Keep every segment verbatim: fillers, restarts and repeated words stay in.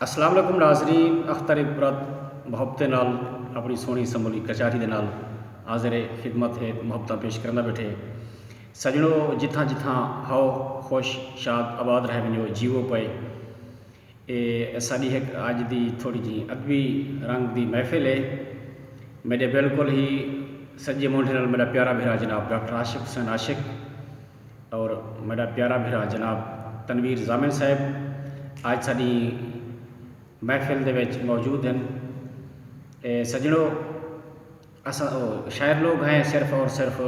السلام علیکم ناظرین، اختر عبرت محبتیں نال اپݨی سوہݨی سمولی کچاری دے نال حاضر خدمت ہے، محبتاں پیش کرندا ٻیٹھے۔ سڄݨو، جتھاں جتھاں ہاؤ، خوش شاد آباد رہ ونڄو، جیوو پئے۔ اے ساݙی ہک اڄ دی تھوڑی جی ادبی رنگ دی محفل ہے۔ میݙے بالکل ہی سڄے مونڈھے نال میݙا پیارا بھرا جناب ڈاکٹر عاشق حسین عاشق اور میݙا پیارا بھرا جناب تنویر ضامن صاحب اڄ ساݙی محفل دے وچ موجود ہن۔ اے سڄݨو، اساں او شاعر لوگ ہیں، صرف اور صرف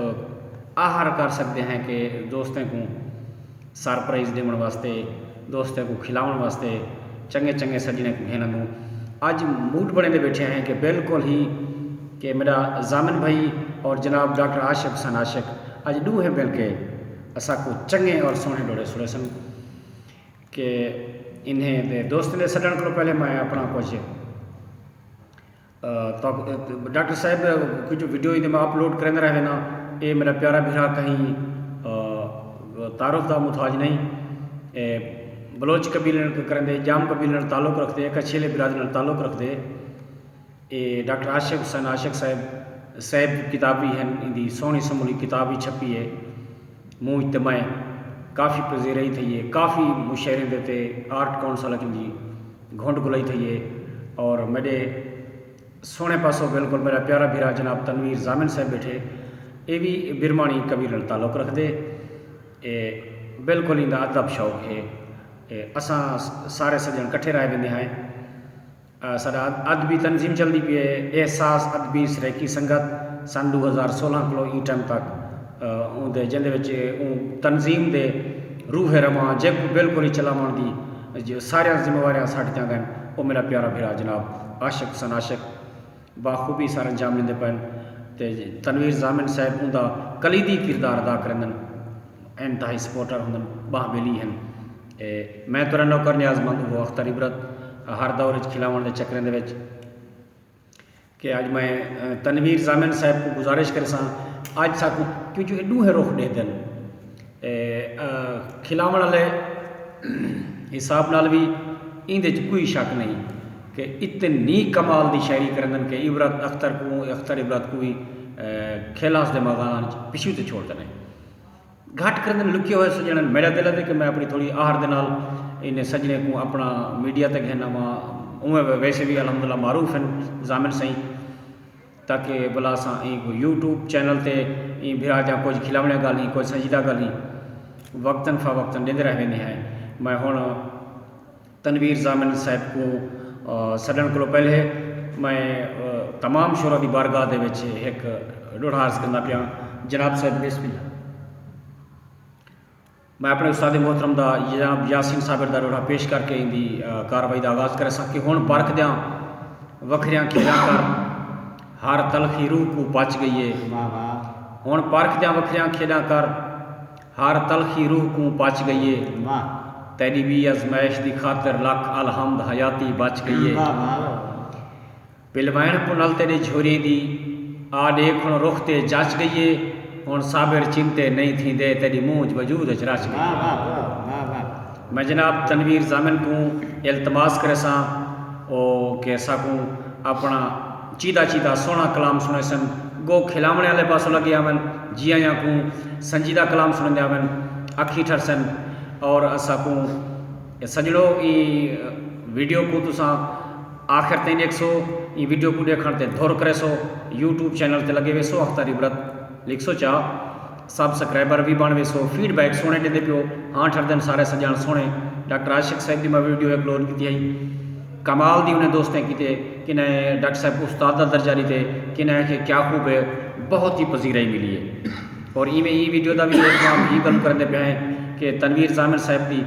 آہر کر سڳدے ہیں کہ دوستیں کوں سرپرائز ݙیوݨ واسطے، دوستیں کوں کھلاوݨ واسطے چنڳے چنڳے سڄݨیں کوں گھن آندوں۔ اڄ موڈ بݨیندے ٻیٹھے ہیں کہ بالکل ہی کہ میݙا ضامن بھائی اور جناب ڈاکٹر عاشق حسین عاشق اڄ ݙوہیں مل کے اساکوں چنڳے اور سوہݨے ݙوہڑے سݨیسن۔ کہ انہیں دے دوستیں دے سݙݨ کولوں پہلے میں اپݨا کجھ، آ، تو-، ڈاکٹر صاحب، کجھ ویڈیو ایندے میں اپلوڈ کریندا رہ وینداں۔ اے میݙا پیارا بھرا کہیں، آ، تعارف دا محتاج نہیں۔ اے بلوچ قبیلے نال کریندے، ڄام قبیلے نال تعلق رکھدے، کچھیلے برادری نال تعلق رکھدے۔ اے ڈاکٹر عاشق حسین عاشق صاحب، صاحب کتابی ہن، ایندی سوہݨی سمولی کتاب وی چھپی ہے۔ مونجھ تے میں کافی پذیرائی تھئی ہے، کافی مشاعریں دے تے آرٹ کونسل اچ ایندی گھنڈ گھلائی تھئی ہے۔ اور میݙے سوہݨے پاسوں بالکل میݙا پیارا بھرا جناب تنویر ضامن صاحب ٻیٹھے، اے وی برمانی قبیلے نال تعلق رکھدے۔ اے بالکل ایندا ادب شوق ہے۔ اے اساں سارے سڄݨ کٹھے رہ ویندے ہیں۔ آ، ساݙا اد-، ادبی تنظیم چلدی پئی ہے، احساس ادبی سرائیکی سنگت، سن ݙو ہزار سولہ کولوں ایں ٹائم تک، آ، اوں دے، جیندے وچ اوں تنظیم دے روح رواں جیکوں بالکل ہی چلاوݨ دی جو ساریاں ذمہ واریاں ساݙے تے ڳئن، او میݙا پیارا بھرا جناب عاشق حسین عاشق بخوبی سر انجام ݙیندے پئن تے تنویر ضامن صاحب اوندا کلیدی کردار ادا کریندن۔ انتہائی سپورٹر ہوندن، ٻانہہ ٻیلی ہن۔ اے میں تہاݙا نوکر نیاز مند، اوہو اختر عبرت، ہر دور اچ کھلاوݨ دے چکریں دے وچ کہ اڄ میں، اے، تنویر ضامن صاحب کوں گزارش کریساں، اڄ ساکوں کیوں جو اے ݙوہیں رخ ݙیہدن۔ اے، اے، کھلاوݨ آلے حساب نال وی ایندے اچ کوئی شک نہیں کہ اتنی کمال دی شاعری کریندن کہ عبرت اختر کوں، اختر عبرت کوں وی، اے، کھیلاس دے میدان اچ پچھوں تے چھوڑ ݙیندن۔ گھٹ کریندن، لکے ہوئے سڄݨن۔ میݙا دل ہے کہ میں اپݨی تھوڑی آہر دے نال انہیں سڄݨیں کوں اپݨا میڈیا تے گھن آواں۔ اوویں ویسے وی الحمدللہ معروف ہن ضامن سئیں، تاکہ بھلا اساں ایں کوں یوٹیوب چینل تے ایں بھرا جاں کجھ کھلاوݨیاں ڳالھیں، کجھ سنجیدہ ڳالھیں وقتاً فوقتاً ݙیندے رہ ویندے ہیں۔ میں ہݨ تنویر ضامن صاحب کوں، آ، سݙݨ کولوں پہلے میں، آ، تمام شعراء دی بارگاہ دے وچ ہک ݙوہڑا عرض کردا پیاں۔ جناب صاحب، بسم اللہ۔ میں اپݨے استاد محترم دا، جناب یاسین صابر دا ݙوہڑا پیش کر کے ایندی، آ، کاروائی دا آغاز کریساں کہ ہݨ پرکھ دیاں وکھریاں کھیݙاں کر، ہر تلخی روح کوں پچ ڳئی ہے۔ واہ واہ۔ ہݨ پرکھ دیاں وکھریاں کھیݙاں کر، ہر تلخی روح کوں پچ ڳئی ہے۔ واہ۔ تیݙی ٻی آزمائش دی خاطر لکھ الحمد حیاتی بچ ڳئی ہے۔ واہ واہ۔ پلوائݨ پنل تیݙے جھوریے دی، آ ݙیکھ ہݨ رخ تے جچ ڳئی ہے۔ ہݨ صابر چمٹے نئیں تھیندے، تیݙی مونجھ وجود اچ رچ ڳئی ہے۔ واہ واہ واہ واہ۔ میں جناب تنویر ضامن کوں التماس کریساں، او کہ ساکوں اپݨا چیدھا چیدھا سوہݨا کلام سݨیسن، گو کھلاوݨے آلے پاسوں لڳے آون، جیہاں جیہاں کوں سنجیدہ کلام سݨیندے آون، اکھیں ٹھرسن۔ اور اساکوں سڄݨو، ایں ویڈیو کوں تساں آخر تئیں ݙیکھسو، ایں ویڈیو کوں ݙیکھݨ تے دھر کریسو، یوٹیوب چینل تے لڳے ویسو، اختر عبرت لکھسو چا، سبسکرائبر وی بݨ ویسو، فیڈ بیک سوہݨے ݙیندے پیو۔ ہاں ٹھردن سارے سڄݨ سوہݨے۔ ڈاکٹر عاشق صاحب دی میں ویڈیو اپلوڈ کیتی ہئی، کمال دی انہیں دوستیں کیتے، کنہیں ڈاکٹر صاحب کوں استاد دا درجہ ݙتے، کنہیں آکھے کیا خوب ہے، بہت ہی پذیرائی ملی ہے۔ اور ایویں ایں ویڈیو دا وی اہتمام ایں ڳل کریندے پئے ہیں کہ تنویر ضامن صاحب دی،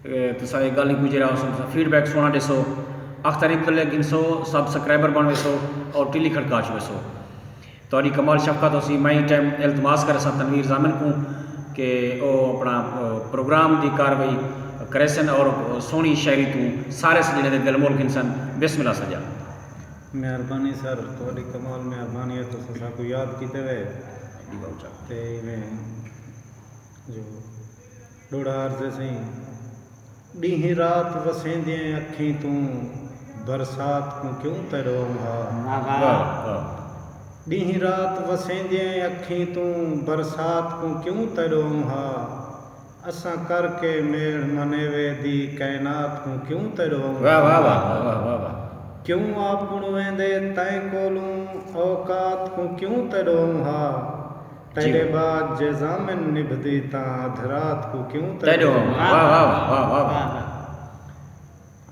اے، تساں اے ڳالھیں کوں جیڑھا اساں، تساں فیڈ بیک سوہݨا ݙیسو، اختر عبرت گھنسو، سبسکرائبر بݨ ویسو اور ٹلی کھڑکا چھوڑیسو۔ تہاݙی کمال شفقت ہوسی۔ میں ایں ٹائم التماس کریساں تنویر ضامن کوں کہ او اپݨا، آ، پروگرام دی کاروائی کریسن اور سوہݨی شاعری توں سارے سڄݨیں دے دل مول گھنسن۔ بسم اللہ سجا۔ مہربانی سر، تہاݙی کمال مہربانی ہے، تساں ساکوں یاد کیتے وے۔ تے ایویں جو ݙوہڑا عرض ہے سئیں، ݙینہہ رات وسیندیں اکھیں توں برسات کوں کیوں تیݙو اونہا؟ واہ واہ۔ واہ واہ۔ ݙینہہ رات وسیندیں اکھیں توں برسات کوں کیوں تیݙو اونہا؟ اساں کر کے میڑھ منیوے دی کائنات کوں کیوں تیݙو اونہا؟ واہ واہ واہ واہ واہ واہ۔ کیوں آ پݨویندے تیں کولوں اوقات کوں کیوں تیݙو اونہا؟ تیݙے بعد جے ضامن نبھدی تاں ادھ رات کوں کیوں تیݙو اونہا؟ واہ واہ واہ واہ واہ۔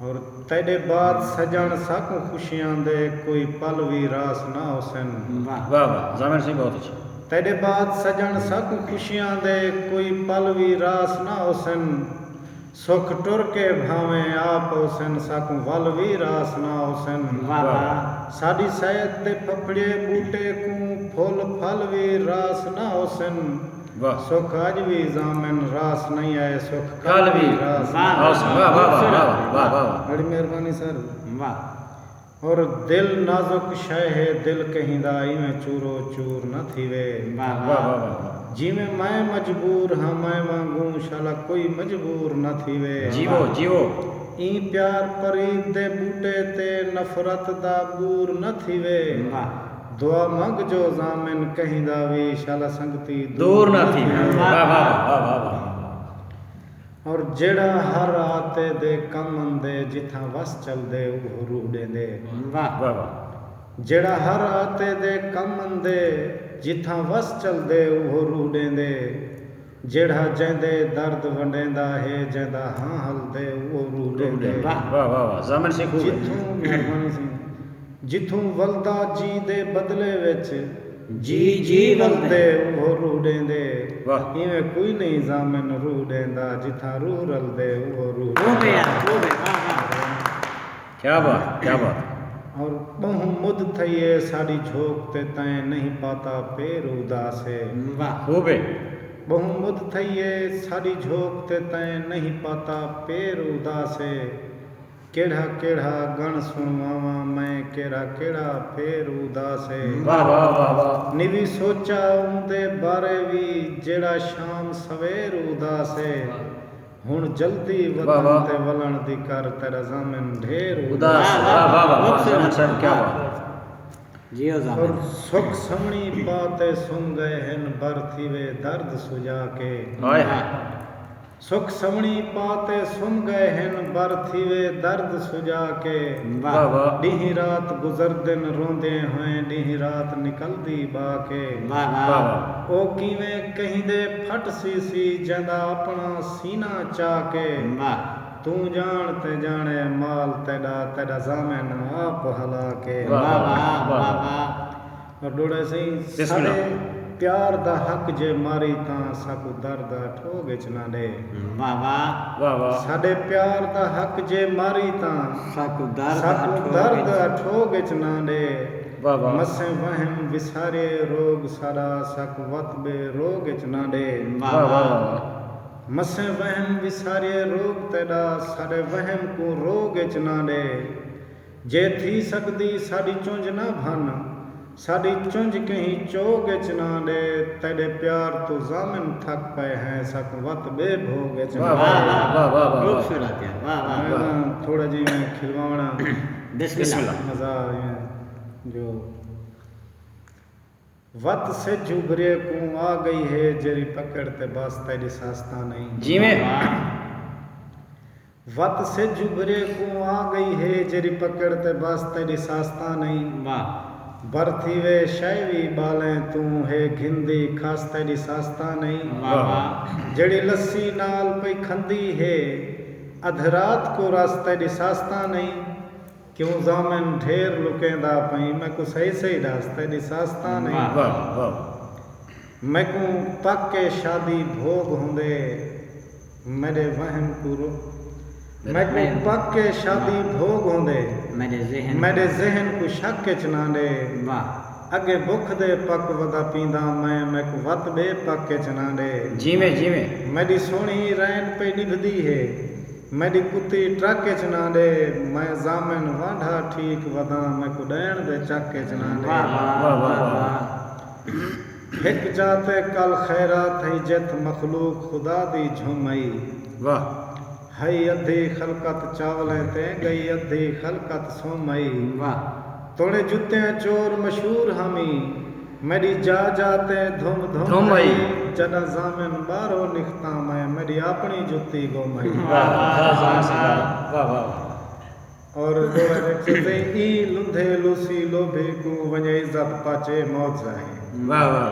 اور تیݙے بعد سڄݨ ساکوں خوشیاں دے کوئی پل وی راس نہ ہوسن۔ واہ واہ، ضامن سئیں بہت اچھا۔ تیݙے بعد سڄݨ ساکوں خوشیاں دے کوئی پل وی راس نہ ہوسن۔ سکھ ٹر کے بھانویں آ پوسن، ساکوں ول وی راس نہ ہوسن۔ واہ واہ۔ ساݙی سید دے پھپھڑے ٻوٹے کوں پھل پھل وی راس نہ ہوسن۔ واہ۔ سکھ اڄ وی ضامن راس نئیں آئے، سکھ کل وی راس نہ ہوسن۔ واہ واہ واہ واہ واہ واہ۔ بڑی مہربانی سر۔ واہ۔ اور دل نازک شے ہے، دل کہیں دا ایویں چورو چور نہ تھیوے۔ واہ واہ واہ۔ جیویں میں مجبور ہاں، میں وانگوں شالا کوئی مجبور نہ تھیوے۔ جیوو جیوو۔ ایں پیار پرید دے ٻوٹے تے نفرت دا ٻور نہ تھیوے۔ واہ۔ دعا منگ جو ضامن کہیں دا وی شالا سنگتی دور نہ تھیوے۔ واہ واہ واہ واہ واہ۔ اور جیڑھا ہر آتے دے کم اندے، جتھاں وس چلدے اوہو روح ݙیندے۔ واہ۔ واہ واہ۔ جیڑھا ہر آتے دے کم اندے، جتھاں وس چلدے اوہو روح ݙیندے۔ جیڑھا جیندے درد ونڈیندا ہے، جیندا ہاں ہلدے اوہو روح ݙیندے۔ واہ واہ واہ، ضامن سئیں خوب ہے۔ جتھوں، مہربانی سئیں۔ جتھوں ولدا جی دے بدلے وچ جی جی ولدے اوہو روح ݙیندے۔ واہ۔ ایویں کوئی نئیں ضامن روح ݙیندا، جتھاں روح رلدے اوہو روح ݙیندے۔ واہ واہ۔ کیا بات، کیا بات۔ اور ٻہوں مدھ تھئی اے ساݙی جھوک تے تیں نئیں پاتا پیر اداسے۔ واہ۔ خوب ہے۔ ٻہوں مدھ تھئی اے ساݙی جھوک تے تیں نئیں پاتا پیر اداسے۔ کیڑھا کیڑھا ڳݨ سݨواواں میں، کیڑھا کیڑھا پھیر اداسے۔ واہ واہ واہ واہ۔ نوی سوچا اوندے بارے وی، جیڑھا شام سویر اداسے۔ ہݨ جلدی وطن تے ولݨ دی کر، تیݙا ضامن ڈھیر اداسے۔ واہ واہ واہ واہ، ضامن صاحب کیا بات۔ جیو ضامن۔ اور سکھ سوہݨی پا تے سم ڳئے ہن، بر تھیوے درد سجا کے۔ ہائے ہائے۔ سکھ سوہݨی پا تے سم ڳئے ہن، بر تھیوے درد سجا کے۔ واہ واہ۔ ݙینہہ رات گزردن روندیں ہوئیں، ݙینہہ رات نکلدی ٻا کے۔ واہ واہ۔ واہ واہ۔ او کیویں کہیں دے پھٹ سی سی، جیندا اپݨا سینہ چا کے۔ واہ۔ توں ڄاݨ تے ڄاݨے مال تیݙا، تیݙا ضامن آپ ہلا کے۔ واہ واہ، واہ واہ۔ اور ݙوہڑا سئیں، بسم اللہ۔ ساݙے پیار دا حق جے ماری تاں ساکوں درد اٹھوڳ اچ نہ ݙے۔ واہ واہ۔ واہ واہ۔ ساݙے پیار دا حق جے ماری تاں ساکوں درد ساکوں اٹھوڳ درد اچ۔ اٹھوڳ اچ نہ ݙے۔ واہ واہ۔ مسیں وہم وسارے روڳ ساݙا، ساکوں وت ٻئے روڳ اچ نہ ݙے۔ واہ واہ۔ مسیں وہم وسارے روڳ تیݙا، ساݙے وہم کوں روڳ اچ نہ ݙے۔ جے تھی سڳدی ساݙی چنڄ نہ بھن، ساݙی چنڄ کہیں چوڳ اچ نہ ݙے، تیݙے پیار توں ضامن تھک پئے ہیں، ساکوں وت ٻئے بھوڳ اچ نہ ݙے۔ واہ واہ واہ واہ واہ۔ خوبصورت یار، واہ واہ۔ میں تاں تھوڑا جیہاں میں کھلواوݨا۔ بسم اللہ۔ مزہ آوے جو وت سجھ ابھرے کوں آ ڳئی ہے، جیڑھی پکڑ تے بس تیݙی ساس تاں نئیں۔ جیویں۔ واہ۔ وت سجھ ابھرے کوں آ ڳئی ہے، جیڑھی پکڑ تے بس تیݙی ساس تاں نئیں۔ واہ۔ بر تھیوے شئے وی ٻالیں توں، ہے گھندی کھس تیݙی ساس تاں نئیں۔ واہ واہ۔ جیڑھی لسی نال پئی کھندی ہے، ادھ رات کوں رس تیݙی ساس تاں نئیں۔ کیوں ضامن ڈھیر لکیندا پئیں، میکوں صحیح صحیح ݙس، تیݙی ساس تاں نئیں۔ واہ واہ۔ میکوں پک کے شادی بھوڳ ہوندے، میݙے وہم کوں رو-، میکوں پک کے شادی بھوڳ ہوندے، میݙے ذہن کوں شک اچ نہ ݙے۔ واہ۔ اڳے بکھ دے پک ودا پینداں میں، میکوں وت ٻئے پک اچ نہ ݙے۔ جیویں جیویں۔ میݙی سوہݨی رین پئی نبھدی ہے، میݙی کتی ٹرک اچ نہ ݙے، میں ضامن وانڈھا ٹھیک وداں، میکوں ݙیݨ دے چک اچ نہ ݙے۔ واہ واہ واہ واہ۔ ہک جاہ تے کل خیرات ہئی، جتھ مخلوق خدا دی جھم ہئی۔ واہ۔ ہئی ادھی خلقت چاولیں تے، ڳئی ادھی خلقت سومئی۔ واہ۔ توڑیں جتیاں چور مشہور ہمی، میݙی جا جا تے دھم دھم دھم ہئی۔ ہئی۔ جݙاں ضامن ٻاہروں نکھتاں میں، میݙی آپݨی جتی گم ہئی۔ واہ واہ واہ واہ واہ واہ۔ اور ݙوہڑا ݙیکھ سڳدے ہیں، ایں لندھے لوسی لوبھی کوں، ونڄے عزت پاچے معجزہ ہے۔ واہ واہ۔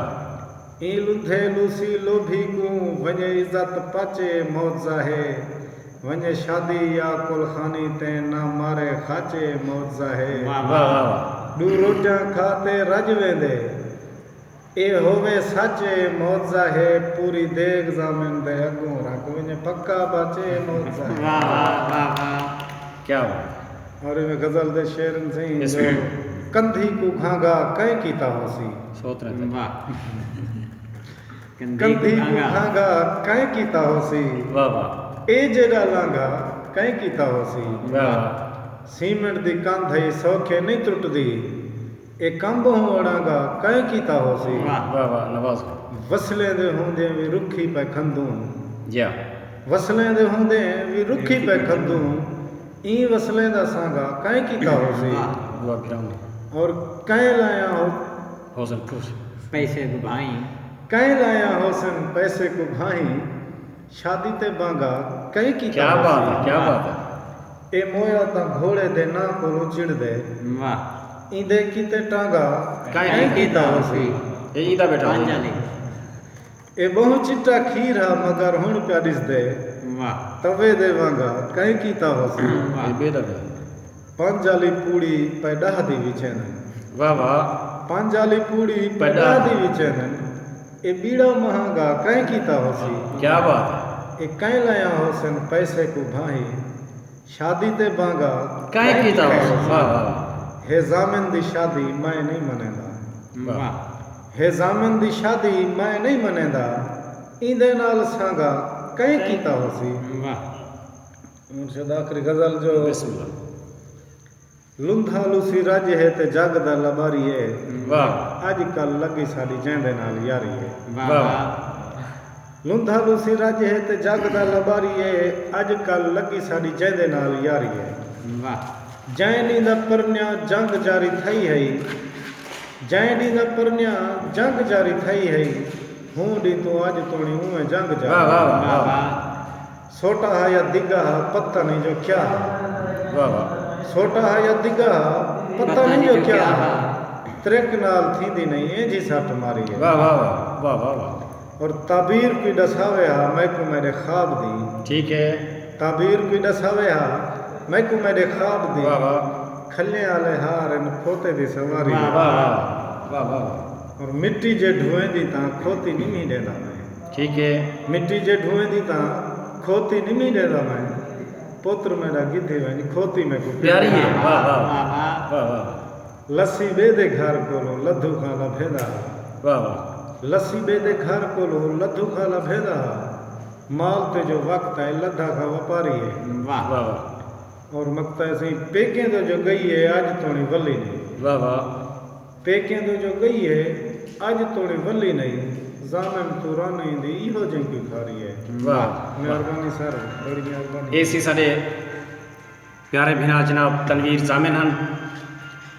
ایں لندھے لوسی لوبھی کوں، ونڄے عزت پاچے معجزہ ہے۔ ونڄے شادی یا کل خانی تے، نہ مارے خاچے معجزہ ہے۔ واہ واہ واہ۔ ݙو روٹیاں کھا تے رڄ ویندے، اے ہووے سچ اے معجزہ ہے۔ پوری دیگ ضامن دے اڳوں رکھ ونڄے، پکا بچ اے معجزہ ہے۔ واہ واہ واہ واہ۔ کیا بات۔ اور ایویں غزل دے شعر ہن سئیں بسم جو، اللہ۔ کندھی کوں گھانگا کئیں کیتا ہوسی۔ سوترے تک۔ واہ۔ کندھی کوں گھانگا کئیں کیتا ہوسی۔ واہ واہ۔ اے جیڑھا لانگھا کئیں کیتا ہوسی۔ واہ واہ۔ سیمنٹ دی کندھ ہئی سوکھے نئیں ترٹدی، اے کم ٻہوں اڑانگا کئیں کیتا ہوسی۔ واہ۔ واہ واہ نواز۔ وصلیں دے ہوندیں وی رکھی پئے کھندوں۔ جیا۔ وصلیں دے ہوندیں وی رکھی پئے کھندوں، ایں وصلیں دا سانگا کئیں کیتا ہوسی۔ واہ گراؤنڈ۔ اور کئیں لایا ہو حسن خوش۔ پیسے کوں بھائیں۔ کئیں لایا ہوسن پیسے کوں بھائیں، شادی تے بانگا کئیں کیتا کیا بات ہوسی۔ ہے کیا بات ہے۔ اے مویا تاں گھوڑے دے ناں کولوں چڑھدے، واہ۔ ایندے کیتے ٹانگا کائیں کئیں کیتا کیتا ہوسی۔ اے ایندا بیٹا پنج ہوسی۔ والی۔ اے ٻہوں چٹا کھیر ہا مگر ہݨ پیا ݙسدے، واہ۔ توے دے وانگا کئیں کیتا ہوسی۔ واہ۔ اے بے دا بیٹا۔ پنج آلی پوڑی پئے ݙاہ دی وچیندن۔ واہ واہ۔ پنج آلی پوڑی پئے ݙاہ دی وچیندن۔ اے ٻیڑا مہانگا کئیں کیتا ہوسی۔ کیا بات ہے۔ اے کئیں لایا ہوسن پیسے کوں بھاہیں، شادی تے بانگا کائیں کیتا ہوسی۔ واہ واہ۔ ہے ضامن دی شادی میں نئیں منیندا۔ واہ۔ ہے ضامن دی شادی میں نئیں منیندا، ایندے نال سانگا کئیں کیتا ہوسی۔ واہ۔ مرشد آخری غزل جو، بسم اللہ۔ لندھا لوسی رڄ ہے تے جڳ دا لباری ہے۔ واہ۔ اڄ کل لڳی ساݙی جیندے نال یاری ہے۔ واہ واہ۔ واہ۔ لندھا لوسی رڄ ہے تے جڳ دا لباری ہے، اڄ کل لڳی ساݙی جیندے نال یاری ہے۔ واہ۔ جئیں ݙینہہ دا پرنیاں جنگ جاری تھئی ہئی، جئیں ݙینہہ دا پرنیاں جنگ جاری تھئی ہئی، ہوں ݙینہہ توں اڄ توڑیں اونویں جنگ جاری۔ واہ واہ واہ واہ واہ۔ واہ۔ سوٹا ہا یا دگا ہا پتہ نئیں جو کیا ہا۔ واہ واہ۔ سوٹا ہا یا دگا ہا پتہ نئیں جو کیا ہا۔ تریک نال تھیندی نئیں اینجھی سٹ ماری ہے۔ واہ واہ واہ واہ واہ واہ۔ اور تعبیر کوئی ݙساوے ہا میکوں میݙے خواب دی۔ ٹھیک ہے۔ تعبیر کوئی ݙساوے ہا میکوں میݙے خواب دی۔ واہ واہ۔ کھلیں آلے ہار ہن کھوتے دی سواری۔ واہ۔ واہ واہ واہ واہ واہ۔ اور مٹی جے ڈھویندی تاں کھوتی نمھی ݙیندا میں۔ ٹھیک ہے۔ مٹی جے ڈھویندی تاں کھوتی نمھی ݙیندا میں۔ پتر میݙا گدھی ونڄ کھوتی میکوں پیاری ہے۔ واہ واہ واہ واہ۔ واہ واہ۔ لسی ٻے دے گھر کولوں لدھو خاں لبھیندا ہا۔ واہ واہ۔ لسی ٻے دے گھر کولوں لدھو خاں لبھیندا ہا۔ مال تے جو وقت آئے لدھا خاں وپاری ہے۔ واہ۔ واہ واہ۔ اور مقطع سئیں، پیکیں توں جو ڳئی ہے اڄ توڑیں ولی نئیں۔ واہ واہ۔ پیکیں توں جو ڳئی ہے اڄ توڑیں ولی نئیں۔ ضامن توں رن ایندی ایہو جہیں کوئی کھاری ہے۔ واہ۔ مہربانی سر، بڑی مہربانی۔ اے سی ساݙے پیارے بھیݨاں جناب تنویر ضامن ہن۔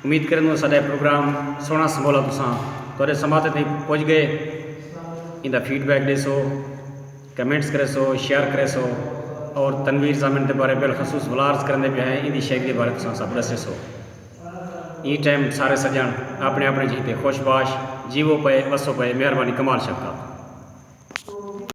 امید کریندوں ساݙا پروگرام سوہݨا سنبھولا تساں تہاݙے سماعتیں تئیں پڄ ڳئے۔ ایندا فیڈ بیک ݙیسو، کمنٹس کریسو، شیئر کریسو اور تنویر ضامن دے بارے بالخصوص ولا عرض کریندے پئے ہیں، ایندی شاعری دے بارے تساں سب ݙسیسو۔ ایں ٹائم سارے سڄݨ اپݨے اپݨے جہیں تے خوش باش، جیوو پئے، وسو پئے، مہربانی، کمال شفقت۔